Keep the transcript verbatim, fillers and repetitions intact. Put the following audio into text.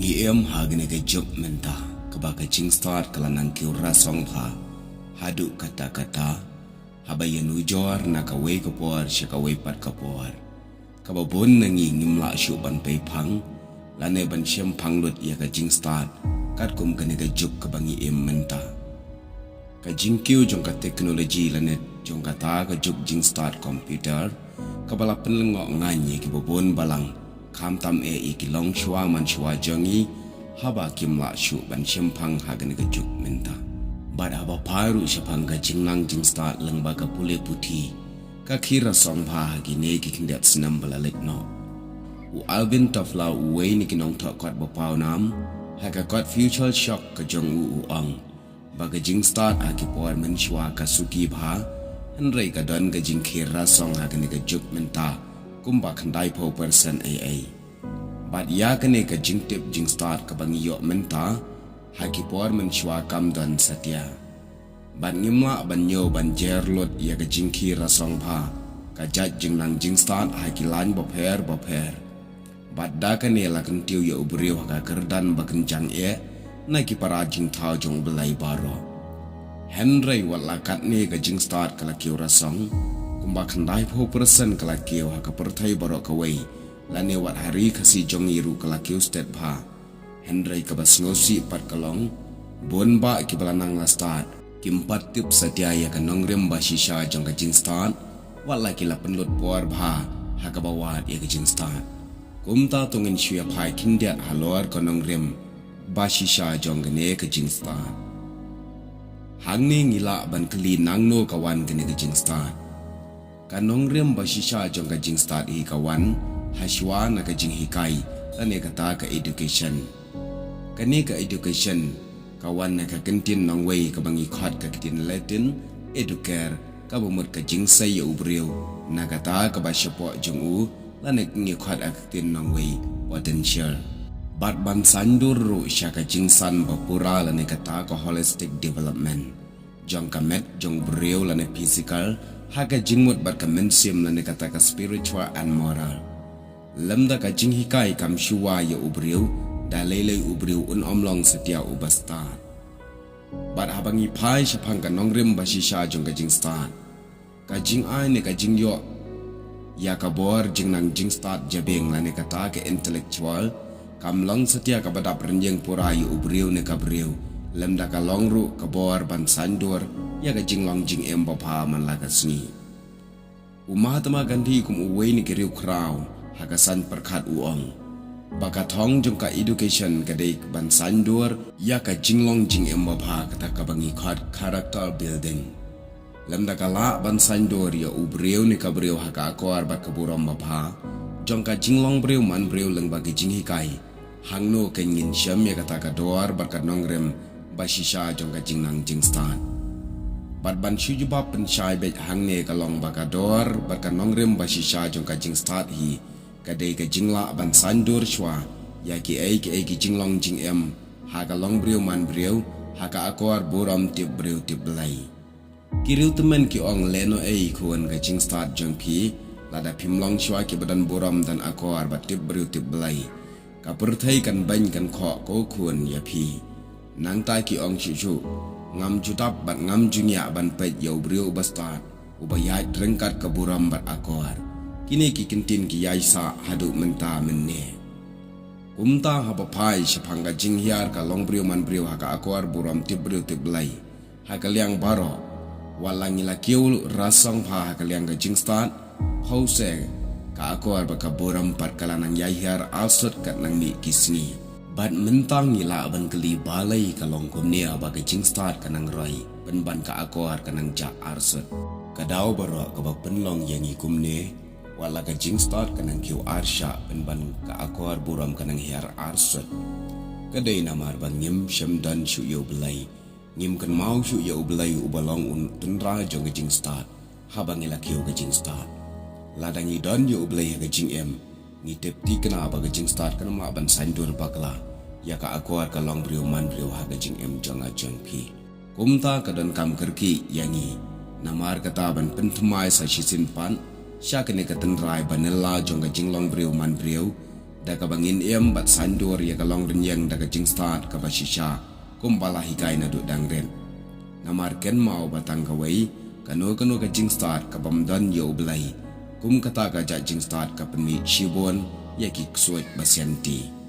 Ngi im ha kane ka juk mynta, kaba ka jingstad ka la nang kiew rasong bha haduh katta katta, haba ïanujor na kawei ka por sha kawei pat ka por, kaba bun na ngi ngim lah shuh ban peiphang lane ban shemphang lut ïa ka jingstad katkum kane ka juk kaba ngi im mynta. Ka jingkiew jong ka technology lane jong kata ka juk jingstad computer, kaba la pynlyngngoh ngan ïa kiba bun balang, khamtam eh ïa ki longshuwa manshuwa jong ngi, haba kim lah shuh ban shemphang ha kane ka juk mynta. Bad haba phai ruh shaphang ka jingnang jingstad lyngba ka pule puthi, ka khie rasong bha ha kine ki khyndiat snem ba la leit noh. U Alvin Toffler, uwei na ki nongthoh kot ba pawnam, ha ka kot Future Shock ka jong u, u ong ba ka jingstad ha ki por mynshuwa ka suki bha, hynrei ka don ka jingkhie rasong ha kane ka juk mynta kumba khyndaiphew persen ei ei. Bad ïa kane ka jingtip jingstad kaba ngi ïoh mynta, ha ki por mynshuwa kam don satia. Bad ngim lah ban ñiew ban jer lut ïa ka jingkhie rasong bha ka jait jingnang jingstad ha ki lain bapher bapher. Bad da kane la kyntiew ïa u briew ha ka kyrdan ba kynjang eh na ki para jingthaw jong U Blei baroh. Hynrei wat la katne ka jingstad ka la kiew rasong, kumba khyndaiphew persen ka la kiew ha ka pyrthei baroh kawei, lane wat ha Ri Khasi jong ngi ruh ka la kiew stet bha. Hynrei kaba sngewsih pat ka long, bun bah kiba la nang la stad kim pat tip satia ïa ka nongrim ba shisha jong ka jingstad, wat la ki la pynlut por bha ha kaba wad ïa ka jingstad. Kumta to ngin shu ïa phai khyndiat halor ka nongrim ba shisha jong kane ka jingstad. Hangne ngi lah ban kylli nangno ka wan kane ka jingstad. Ka nongrim ba shisha jong ka jingstad hi ka wan hashuwa na ka jinghikai, lane kata ka education. Kane ka education ka wan na ka kyntien nongwei kaba ngi khot ka ktien Latin educare, kaba mut ka jingsei ïa u briew, na kata kaba shapoh jong u, lane ngi khot ha ka ktien nongwei potential. Bad ban saiñdur ruh sha ka jingsan ba pura, lane kata ka holistic development jong ka met jong u briew lane physical, ha ka jingmut bad ka mynsiem, lane kata ka spiritual and moral. Lymda ka jinghikai kam shu wai ïa u briew, da lei lei u briew un ym long satia uba stad. Bad haba ngi phai shaphang ka nongrim ba shisha jong ka jingstad, ka jingai ne ka jingïoh ïa ka bor jingnang jingstad jabieng lane kata ka intellectual, kam long satia kaba dap rynïeng pura ïa u briew ne ka briew, lymda ka long ruh ka bor ban saiñdur ïa ka jinglong jingim babha man la ka sngi. U Mahatma Gandhi kum uwei na ki riewkhraw ha ka saiñ pyrkhat u ong ba ka thong jong ka education ka dei ban saiñdur ïa ka jinglong jingim babha, kata kaba ngi khot character building. Lymda ka lah ban saiñdur ïa u briew ne ka briew ha ka akor bad ka burom babha jong ka jinglong briew man briew lyngba ki jinghikai, hangno kan ngin shem ïa kata ka dor bad ka nongrim ba shisha jong ka jingnang jingstad. Bad ban shu jubab pynshai beit hangne ka long ba ka dor bad ka nongrim ba shisha jong ka jingstad hi ka dei ka jinglah ban saiñdur shuwa ïa kiei kiei ki jinglong jingim ha ka long briew man briew, ha ka akor burom tip briew tip Blei. Ki riewtymmen ki ong, lehnohei khun, ka jingstad jong phi, lada phim long shuwa kiba don burom, don akor bad tip briew tip Blei, ka pyrthei kan beiñ kan khoh ko khun ïa phi. Nangta ki ong shuh shuh, ngam ju dap bad ngam ju ngiah ban peit ïa u briew uba stad, uba ïaid ryngkat ka burom bad akor. Kine ki kyntien ki ïai sah haduh mynta mynne. Kumta haba phai shaphang ka jinghiar ka long briew man briew ha ka akor burom tip briew tip Blei, ha ka liang baroh, wat la ngi la kiew rasong bha ha ka liang ka jingstad, hawse ka akor bad ka burom pat ka la nang ïai hiar arsut kat nang mih ki sngi. Bad mynta ngi lah ban kylli balei ka long kumne, ba ka jingstad ka nang roi pynban ka akor ka nang jah arsut. Ka daw baroh kaba pynlong ïa ngi kumne, wat la ka jingstad ka nang kiew arshah pynban ka akor burom ka nang hiar arsut. Ka dei namar ba ngim shem don shuh ïa u Blei. Ngim kynmaw shuh ïa u Blei uba long u tynrai jong ka jingstad haba ngi la kiew ka jingstad. Lada ngi don ïa u Blei ha ka jingim, ngi tip thikna ba ka jingstad kan ym lah ban saiñdur bakla ïa ka akor ka long briew man briew ha ka jingim jong nga jong phi. Kumta ka donkam kyrkieh ïa ngi, namar kata ban pynthymmai sa shisien pat sha kane ka tynrai ba nylla jong ka jinglong briew man briew, da kaba ngin im bad saiñdur ïa ka longrynieng da ka jingstad kaba shisha, kumba la hikai naduh dang rit. Namar kynmaw ba tang kawei, kano kano ka jingstad ka bym don ïa U Blei, kum kata ka jait jingstad ka pynmih shibun ïa ki ksuid basianti.